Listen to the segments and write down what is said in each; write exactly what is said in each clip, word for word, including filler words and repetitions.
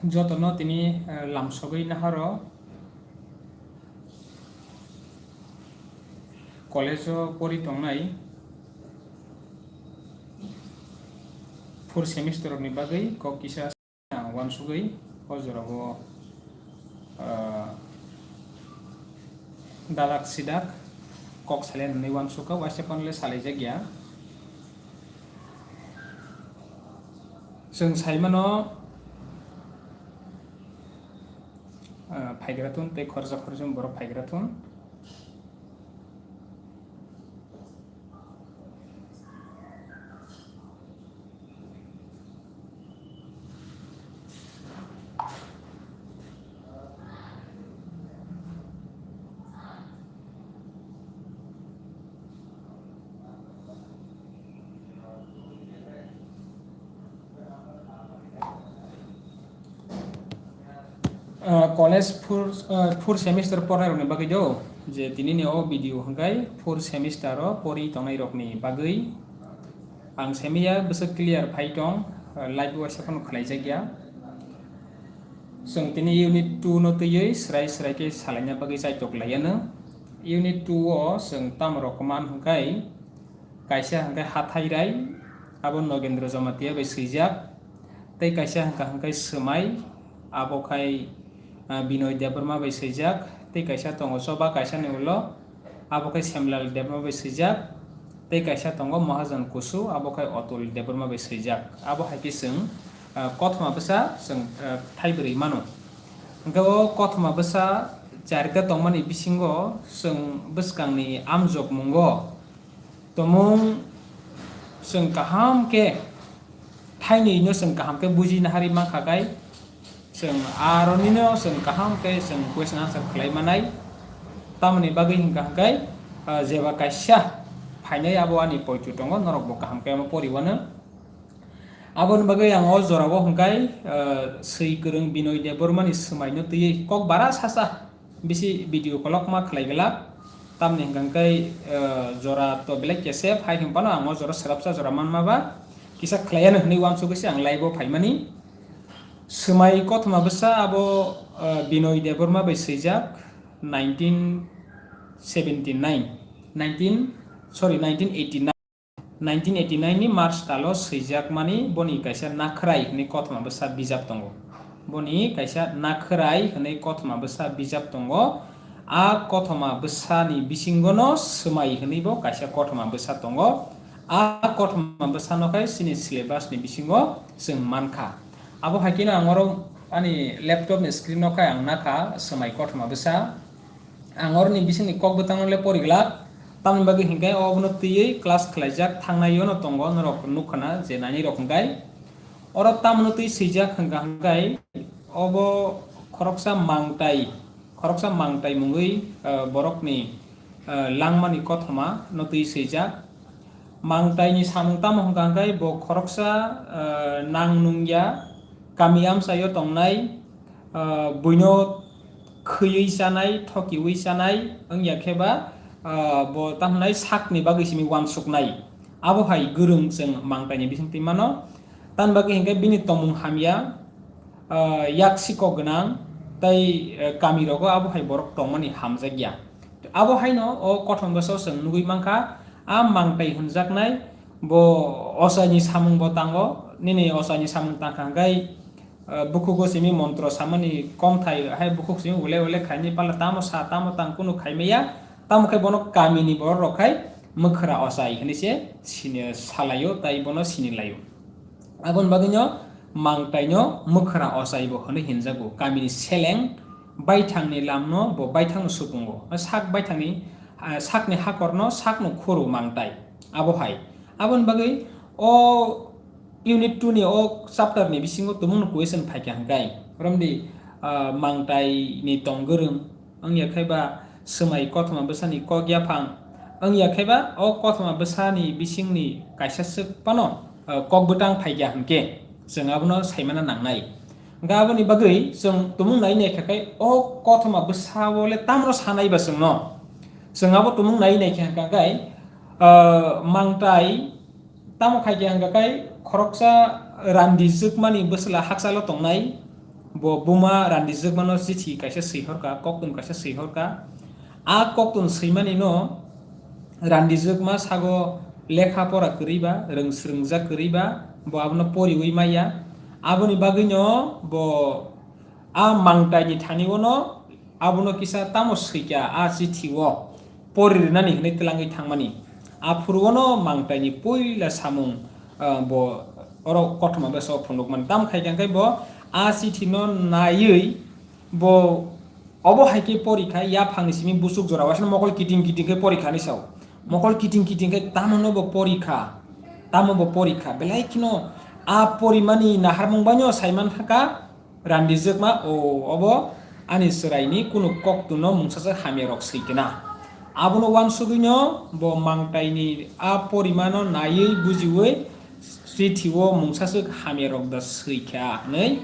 Jotono tini, eh, lamsogwi naharo college-o pori tongnai fourth semester-rokni bagwi kok kisa ang uansugwi o jorao, ah, dalak sidak kok salai nwnwi uansukha, waisa phano le salaijakya. Chwng saimano, ah, phaigra thun tei khoroksa khoroksa borok phaigra thun. Ah, college four, ah, fourth semester pornairokni bagwi do, je tinini o video hwnkhe fourth semester-o pori tongnairokni bagwi. Ang semiya bwswk clear phai tong, ah, live waisa phano khlaijakya. Chwng tini unit two no twiwi swrai swrai khe salaina bagwi chaitok laiano. Unit two o chwng tamo rok man hwnkhe, kaisa hwnkhe Hathai Rai, abo Nogendra Jamatia bai swijak, tei kaisa hwnkha hwnkhe Swmai, abo khai, ah, Binoy Debbarma bai swijak, tei kaisa tongo choba kaisani ulo, abo khai Semlal Debbarma bai swijak, tei kaisa tongo Mahajan Kusu, abo khai Atul Debbarma bai swijak. Abo hai khe chwng, ah, kothoma bwsa chwng, ah, thaibrwi mano. Hwnkhe o kothoma bwsa charita tongmani bisingo chwng bwskangni amjokmungo Tomung chwng kaham khe thainwi no chwng kaham khe buji nahari mankha khai, chwng aro nino chwng kaham khe chwng question answer khlai manai. Tamoni bagwi hwnkha hwnkhe, ah, jeba kaisa phainai abo ani poito tongo, norok bo kaham khe omo poriwano. Aboni bagwi ang o jorao hwnkhe, ah, swi kwrwng Binoy Debbarmani swmaino twiwi kok bara sacha bisi video kolokma khlai glak. Tamni hwnkha hwnkhe, eh, jora to belai kesep, hai hwn phano ang o jora swrapsa jora manma ba kisa khlaiya no hwnwi uansugwi se ang live o phaimani. Swmai kothoma bwsa abo, eh, Binoy Debbarma bai swijak nineteen seventy nine, nineteen, sorry, nineteen eighty nine. Nineteen eighty nine ni March talo swijakmani boni kaisa Nakhrai hwnwi kothoma bwsa bijap tongo. Boni kaisa Nakhrai hwnwi kothoma bwsa bijap tongo. A kothoma bwsani bisingono Swmai hwnwi bo kaisa kothoma bwsa tongo. A kothoma bwsano khai chini syllabus ni bisingo chwng mankha. Abo hai kheno ang oro ani laptop ni screen o khai ang nakha Swmai kothoma bwsa. Ang oroni bisingni kok bwtangno le pori glak, tamni bagwi hinkhe obono twiwi class khlaijak thangnai ono tongo, norok nukha na je nainwi rok hinkhe. Oro tamno twi swijak hwnkha hinkhe obo khoroksa mangtai, khoroksa mangtai mungwi, eh, borokni, eh, langmani kothoma no twi swijak. Mangtaini samung tamo hwnkha hwnkhe bo khoroksa, eh, nang nungya kami amchaio tongnai, eh, buino khwiwi chanai, thokiwi chanai, wngya khe ba, ah, bo tamo hwnai sakni bagwi simi uansuknai. Abo hai gwrwng chwng mangtaini bisingtwi mano. Tamni bagwi hinkhe bini tongmung hamya, ah, yak sikok gwnang tei, eh, kami rogo abo hai borok tongmani hamjakya. Abo haino o kothoma bwsao chwng nugwi mankha, a mangtai hwnjaknai bo ochaini samung bo tango, nini ochaini samung tangkha hwnkhe, ah, bukhugo simi montro samani komthai hai bukhuk simi ule ule khaini pala tamo sa tamo tang kunu khaimaya, tamo khe bono kamini borok rok khai mwkhra ochai hwnwi se sini salaio tai bono sini laio. Aboni bagwino mangtaino mwkhra ochaibo hwnwi hinjago. Kamini seleng baithangni lamno bo baithangno supungo. Sak baithangni, ah, sakni hakorno sakno khoro mangtai. Abo hai. Aboni bagwi o unit two ni o chapter ni bisingo tumungno question phaikha hwnkhe. Romdi, ah, mangtaini tong gwrwng. Wngya khe ba swmai kothoma bwsani kok yaphang. Wngya khe ba o kothoma bwsani bisingni kaisa swk phano, ah, kok bwtang phaikha hwnkhe chwng abono saimana nangnai. Hwnkhe aboni bagwi chwng tumung nai naikha khe o kothoma bwsao le tamno sanai ba chwngno. Chwng abo tumung nai naikha hwnkha khe, ah, mangtai Tamo khai khe hwnkha khe khoroksa randijwkmani bwsla hakchalo tongnai, Bo buma randijwkmano chithi kaisa swi horkha, koktun kaisa swi horkha. A koktun swimani no randijwkma sago lekha pora kwrwiba, rwng swrwngjak kwrwiba, bo abono poriwi maya. Aboni bagwino bo a mangtaini thani ono abono kisa tamo swikha a chithi o pori rwnani hwnwi twlangwi thangmani. Aphuru ono mangtaini puila samung, ah, bo oro kothoma bwsao phunukmani. Tamo khai khe bo a chithi no naiwi bo obo hai khe porikha, yaphangni simi busuk jora waisano mokol kiting kiting khe porikha hinwi sao. Mokol kiting kiting khe tamo no bo porikha, tamo bo porikha. Belai kheno a porimani naharmung baino saiman thangkha, randijwkma, o, obo ani chwraini kunu koktunno mungsaswk hamyarok swi kena. Abono uansugwino bo mangtaini a porimano naiwi bujiwi chithi o mungsaswk hamyarok da swi kha hwnwi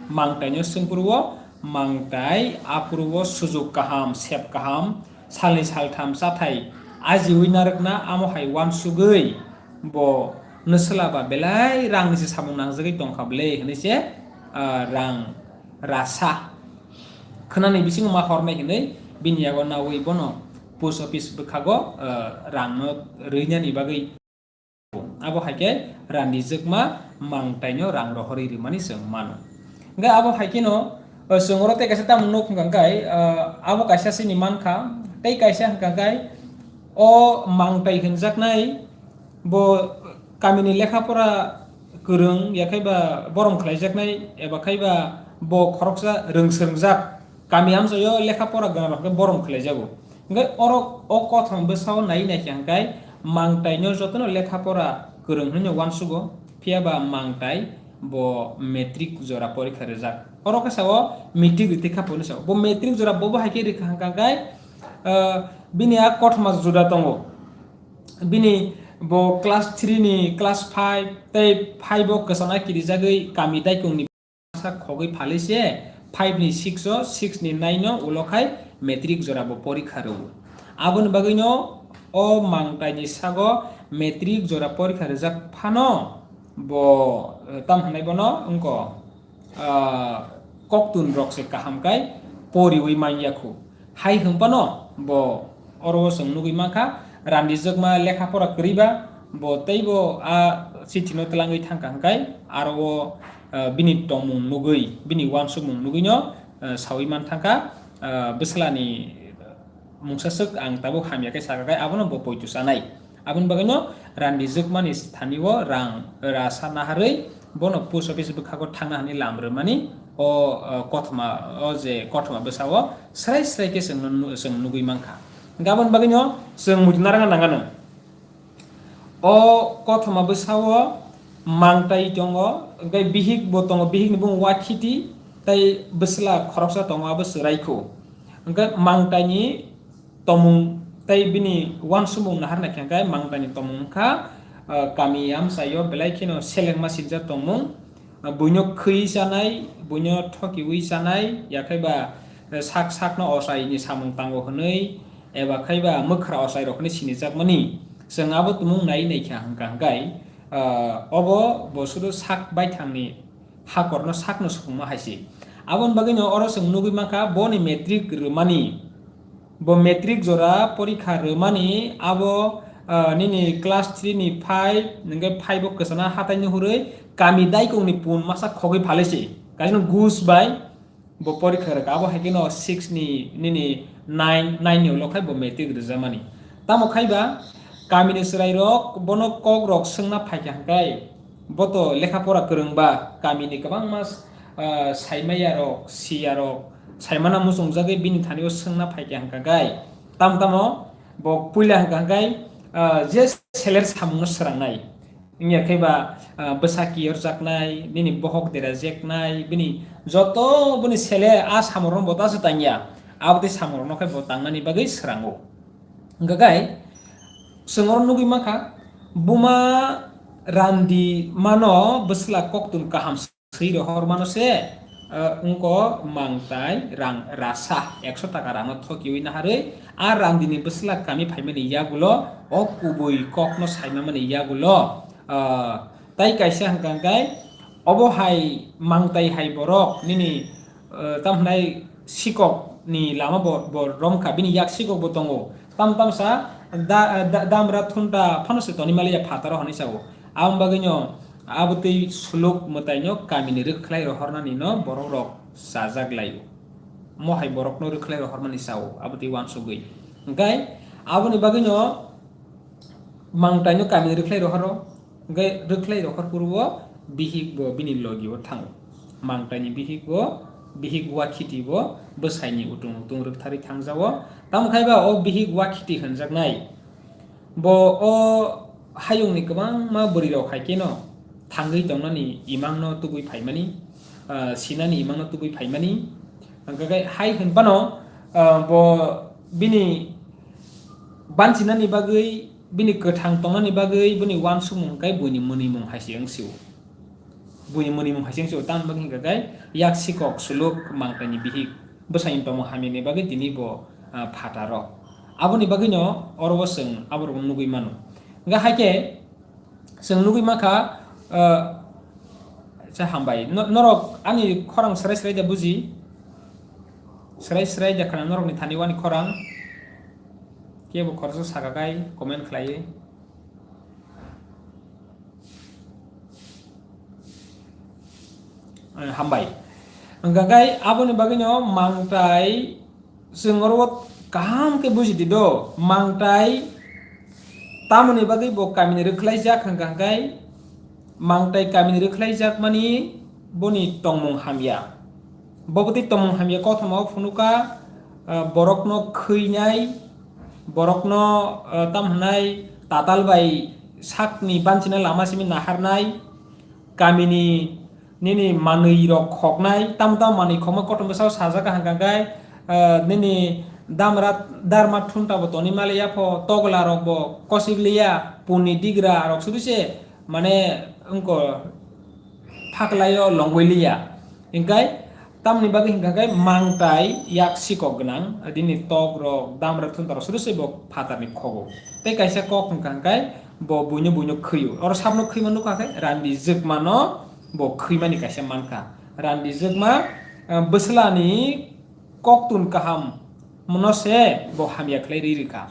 mangtaino swngphuru o mangtai aphuru o sujuk kaham, sep kaham, salni saltham chathai ajiwi narwkna amo hai uansugwi bo nwswla ba belai rangni se samung nangjagwi tongkha bwle hwnwi se, ah, rang rasa khwnani bisingo ma hornai hwnwi bini yago nawi bono post office bwkhago, ah, rangno rwinani bagwi. Abo hai khe randijwkma mangtaino rang rohorwi rwmani chwng mano. Hwnkhe abo hai kheno, ah, chwng oro tei kaisa tamung nuk hwnkha khe, ah, abo kaisa chini mankha, tei kaisa hwnkha khe o mangtai hwnjaknai bo kamini lekha pora kwrwng, ya khai ba borom khlaijaknai, eba khai ba bo khoroksa rwng swrwngjak, kami amchaio lekha pora gwnang rok khe borom khlaijago. Hwnkhe oro o kothoma bwsao nai naikha hwnkhe mangtaino jotono lekha pora kwrwng hwnwi uansugo, phiya ba mangtai bo matric jora porikha rijak. Oro khe sao matric rwtwi kha phone sao. Bo matric jora bobo hai khe rikha hwnkha khe, ah, bini a kothoma juda tongo. Bini bo class three ni, class five tei five o kwchana kirijagwi kami daikongni masa khogwi phalwi se five ni six o, six ni nine o ulo khai matric jora bo porikha rwo. Aboni bagwino o mangtaini sago matric jora porikha rijak phano bo, eh, tam hwnai bono wngko, ah, koktun rok se kaham kai poriwi man ya khu. Hai hwnphano bo oro o chwng nugwi mankha, randijwkma lekha pora kwrwiba, bo teibo a chithino twlangwi thangkha hwnkhe aro o, ah, bini tongmung nugwi, bini uansukmung nugwino, ah, sawi man thangkha, ah, bwslani mungsaswk ang tabuk hamya khe sakha khe abono bo poito chanai. Aboni bagwino randijwkmani thani o rang rasa naharwi bono post office bwkhago thangna hwnwi lam rwmani o, o kothoma, o je kothoma bwsao srai srai khe chwng nu-, chwng nugwi mankha. Hwnkhe aboni bagwino chwng muitu narwkna nangano. O kothoma bwsao mangtai tongo, hwnkhe bihik bo tongo, bihikni bumung Wakhiti tei bwsla khoroksa tongo, abo se Raikhu. Hwnkhe mangtaini tomung tei bini uansukmung naharnai khe hwnkhe mangtaini tomung wngkha, ah, kami amchaio belai kheno selengma sinjak tongmung, ah, buino khwi chanai, buino thokiwi chanai, yakhai ba, eh, sak sakno ochaini samung tango hwnwi, eba khai ba mwkhra ochai rok hwnwi sinijakmani. Chwng abo tumung nai naikha hwnkha hwnkhe, ah, obo bo sudu sak baithangni hakorno sakno sukuma hai se. Aboni bagwino oro chwng nugwi mankha boni matric rwmani. Bo matric jora porikha rwmani abo, ah, nini class three ni five, hwnkhe five o kwchana hataino hurwi kami daikongni pun masa khogwi phalwi se. Kaisa gus bai bo porikha rwkha. Abo hai kheno six ni nini nine, nine ni ulo khai bo matric rwjamani. Tamo khai ba kamini chwrairok bono kokrok swngna phaikha hwnkhe, bo to lekha pora kwrwng ba, kamini kwbangma, ah, saimayarok, siyarok, saimana muchungjagwi bini thani o swngna phaikha hwnkha khe, tamo tamo bo puila hwnkha hwnkhe, ah, je seler samungno swrangnai. Wngya khe ba, ah, bwsa kiyorjaknai, nini bohok derajeknai, bini joto bini sele a samorno bo ta se tangya, abo tei samorno khe bo tangnani bagwi swrango. Hwnkha khe, chwng oro nugwi mankha, buma randi mano bwsla koktun kaham swi rohor mano se, eh, wngko mangtai rang rasa, ekso taka rangno thokiwi naharwi, a randini bwsla kami phaimani yagulo, o kubui kokno saimamani yagulo, eh, tai kaisa hwnkha hwnkhe, obo hai mangtai hai borok nini eh, tam hwnai sikok ni lama bo, bo romkha, bini yak sikok bo tongo. Tam tamsa da, da, damra thunta phano se toni maliya phataro hwnwi sao. Aboni bagwino abo tei suluk mwtaino kamini rwkhlai rohornanino borok rok chajak laio. Mohai borokno rwkhlai rohormani sao, abo tei uansugwi. Hwnkhe aboni bagwino mangtaino kamini rwkhlai rohoro, hwnkhe rwkhlai rohor phuruo bihik bo bini logio thango. Mangtaini bihik bo, bihik Wakhiti bo bwsaini utung utung rwktharwi thangjao. Tamo khai ba o bihik Wakhiti hwnjaknai, bo o hayungni kwbangma bwrwirok hai kheno thangwi tongnani imangno tubui phaimani, ah, sinani imangno tubui phaimani. Hwnkhe hai hwnphano, ah, bo bini bansinani bagwi, bini kwthang tongnani bagwi bini uansukmung hwnkhe buini mwnwimung hai se wngsio. Buini mwnwimung hai se wngsio, tamni bagwi hwnkhe yak sikok suluk mangtaini bihik bwsaini tongmung hamyani bagwi tini bo, ah, phataro. Aboni bagwino oro o chwng aborokno nugwi mano. Hwnkhe hai khe chwng nugwi mankha, ah, acha hambai. No-, norok ani khorang swrai swrai da buji? Swrai swrai da khna norokni thani o ani khorang? Kebo khoroksa saka kai comment khlaiwi. Eh, hambai. Hwnkha khe aboni bagwino mangtai chwng oro kaham khe buji di do. Mangtai tamoni bagwi bo kamini rwkhlaijak hwnkha khe mangtai kamini rwkhlaijakmani boni tongmung hamya. Bo bwtwi tongmung hamya kothoma o phunukha, ah, borokno khwinai, borokno, ah, tam hwnai tatal bai sakni bansina lama simi naharnai, kamini nini manwi rok khoknai, tamo tamo manwi khokma kothoma bwsao sajak hwnkha khe, ah, nini damra darma thunta bo toni maliya pho, togla rok bo kosik liya, puni digra rok sudu se mane wngko phaklaio longwi liya. Hingkai tamni bagwi hingka khe mangtai yak sikok gwnang, adini tok rok, dam rok, thunta rok sudu se bo phatarni khogo. Tei kaisa kok hingka hingkai bo buino buino khwio. Oro sabno khwima nukha khe randi jwkmano bo khwimani kaisa mankha. Randi jwkma, ah, bwslani koktun kaham mano se bo hamya khlai ri rikha.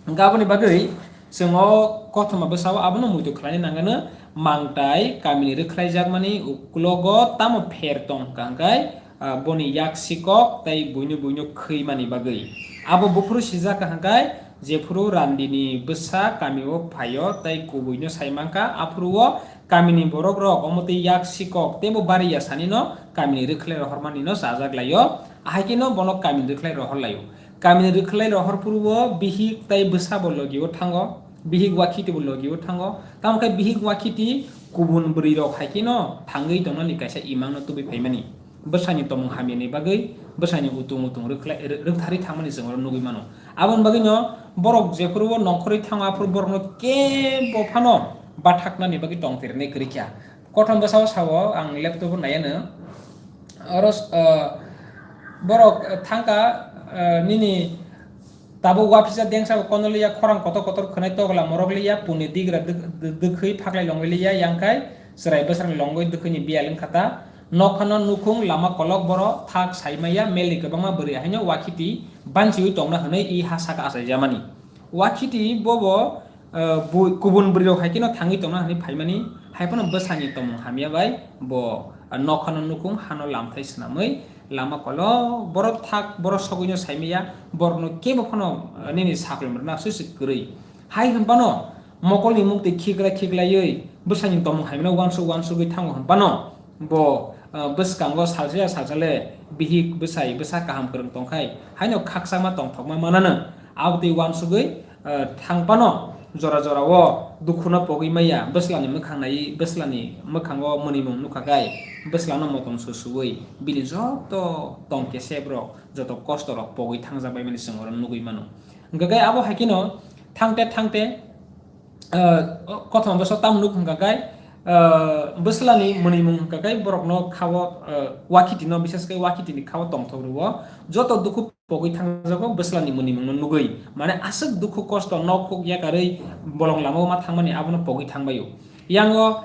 Hingkhe aboni bagwi chwng o kothoma bwsao abono muitu khlaina nangano, mangtai kamini rwkhlaijakmani uklogo tamo pher tong hwnkha hwnkhe, ah, boni yak sikok tei buino buino khwimani bagwi. Abo buphuru sijak hwnkhe jephuru randini bwsa kamio phaio tei kubuino sai mankha, aphuru o kamini borok rok omo tei yak sikok teibo bari ya sani no kamini rwkhlai rohormani no chajak laio, ahai khe no bono kamini rwkhlai rohor laio. Kamini rwkhlai rohor phuru o bihik tei bwsa bo logi o thango, bihik Wakhiti bo logi o thango, tamo khe bihik Wakhiti kubun bwrwi rok hai khe no thangwi tongnani kaisa imang no tubui phaimani. Bwsani tongmung hamyani bagwi, bwsani utung utung rwkhlai-, rw-, rwktharwi thangmani chwng oro nugwi mano. Aboni bagwino borok jephuru o nongkhorwi thango, aphuru borokno kebo phano bathaknani bagwi tongthirnai kwrwi kha. Kothom bwsao sao, ang laptop o naiya no. Oro, ah, borok, ah, thangkha, ah, nini Tabuk uaphisa dengsa bo kono liya, khorang kotor kotor khwnai togla morok liya, puni digra dwk-, dwk-, dwkhwi phaklai longwi liya, yangkhai chwrai bwsarang longwi dwkhwini biyal wngkha ta. Nokhano nukhung lama kolok boro thak sai maya, melni kwbangma bwrwi haino Wakhiti banchiwi tongna hwnwi i ha saka achaijamani. Wakhiti bobo, eh, bui-, kubun bwrwirok hai kheno thangwi tongna hwnwi phaimani, hai phano bwsani tongmung hamya bai bo, eh, nokhano nukhung hano lamthai swnamwi lama kolok boro thak boro sogwino saimaya, borokno kebo phano, eh, nini saklum rwna swi se kwrwi. Hai hwn phano mokolni muktwi khiklai khiklaiwi bwsani tongmung hamyano uansuk uansugwi thango hwn phano bo, eh, bwskango salsa ya salsa le bihik bwsai bwsa kaham kwrwng tongkhai haino khakchangma tongthokma manano. Abotwi uansugwi, eh, thang phano jora jora o dukhuno pogwi maya, bwslani mwkhang naiwi bwslani mwkhango mwnwimung nukha khe bwslano motom su suwi bini joto tong kesep rok, joto kosto rok pogwi thangjak bai mani chwng oro nugwi mano. Hwnkha khe abo hai kheno thangte thangte, eh, kothoma bwsa tam nuk hwnkha khe, eh, bwslani mwnwimung hwnkha khe borokno khao, eh, Wakhiti no, bises khe Wakhiti ni khao tongthok rwo, joto dukhu pogwi thangjago bwslani mwnwimung no nugwi, mane aswk dukhu kosto nok huk yakarwi bolong lama o ma thangmani abono pogwi thangbaio. Yango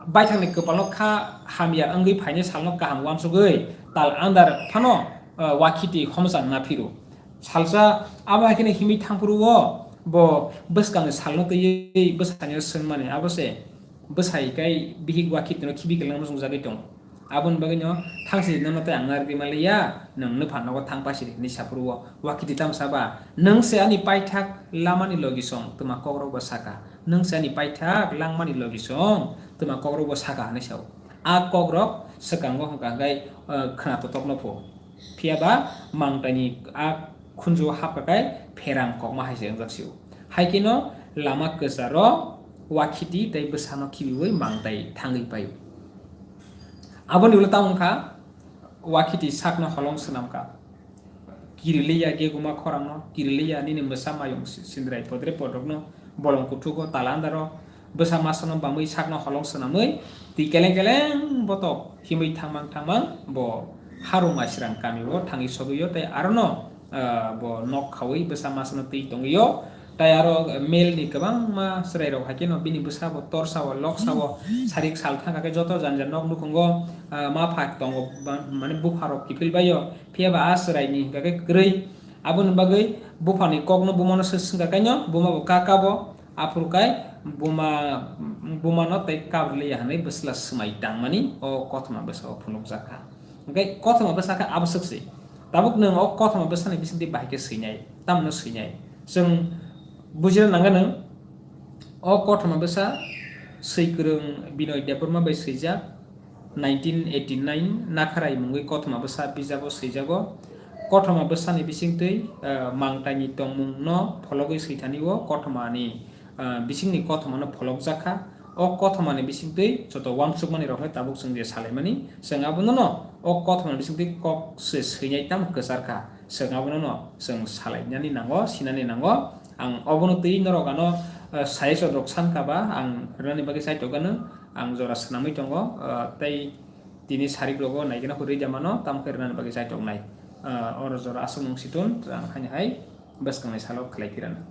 baithangni kwpalno kha hamya wngwi phainai salno kaham uansugwi tal andar phano, uh, wakhiti homjak na phiru. Salsa abo hai kheno himwi thangphuru-o bo bwskangni salno twiwi bwsani swngmani abo se bwsai kai bihik wakhitino khibi kwlwngma chwngjagwi tongo. Aboni bagwino thangsi nono tei ang narwgwi manliya, nwng nwpha nogo thang paisidi hinwi saphuru-o. Wakhiti tamo saba, "Nwng se ani paithak lamani logisong," twma kokrok bo saka. "Nwng se ani paithak langmani logisong," twma kokrok bo saka hinwi sao. A kokrok swkango hwnkha hwnkhe, eh, khwna totokno pho. Phiya ba mangtaini a khunju-o hapkha khe pherang kokma hai se wngjak sio. Hai kheno lama kwcharo wakhiti tei bwsano khibiwi mangtai thangwi paio. Aboni ulo tamo wngkha, wakhiti sakno holong swnamkha. Kiriliya geguma khorangno, kiriliya nini mwsa mayung si-, sindrai podre podrokno, bolong kuthugo, tala andaro, bwsa masano bamwi sakno holong swnamwi, twi keleng keleng botok himwi thangmang thangmang bo harung aisrang kamio thangwi sogwio tei arono, ah, bo nok khawi bwsa masano twi tongwio. Tai aro mel ni kwbangma chwrairok hai kheno bini bwsao, torsao, loksao, sarik sal thangkha khe joto jani jani nok nukhungo, ah, ma pha tongo, ba-, mane bupharok kiphil baio, phiya ba a chwraini hwnkha khe kwrwi. Aboni bagwi buphani kokno bumano se swngkha kaino, buma bo ka kabo, aphuru kai buma, bumano tei kabriliya hwnwi bwsla swmai tangmani o kothoma bwsao phunukjak kha. Hwnkhe kothoma bwsa khe abwswk se. Tabuk nwng o kothoma bwsani bisingtwi bahai khe swinai, tamno swinai. Chwng bujina nangani, o kothoma bwsa swikwrwng Binoy Debbarma bai swijak, nineteen eighty nine Nakharai mungwi kothoma bwsa bijabo swijago. Kothoma bwsani bisingtwi, eh, mangtaini tongmungno phologwi swithani-o kothomani, eh, bisingni kothomano pholokjak kha. O kothomani bisingtwi joto uansukmani rok hai tabuk chwng je salaimani, chwng abono no o kothomani bisingtwi kok se swinai tamo kwchar kha. Chwng abono no chwng salainani nango, sinani nango. Ang obono twi norok ano, eh, suggestion rok san kha ba ang rwnani bagwi chaitok gano, ang jora swnamwi tongo, eh, tei tini sarik rogo naikhe no hurwi da mano, tamo khe rwnani bagwi chaitok nai. Eh, oro jora aswk nung situng, ang haino hai bwskangni salo khlai phirano.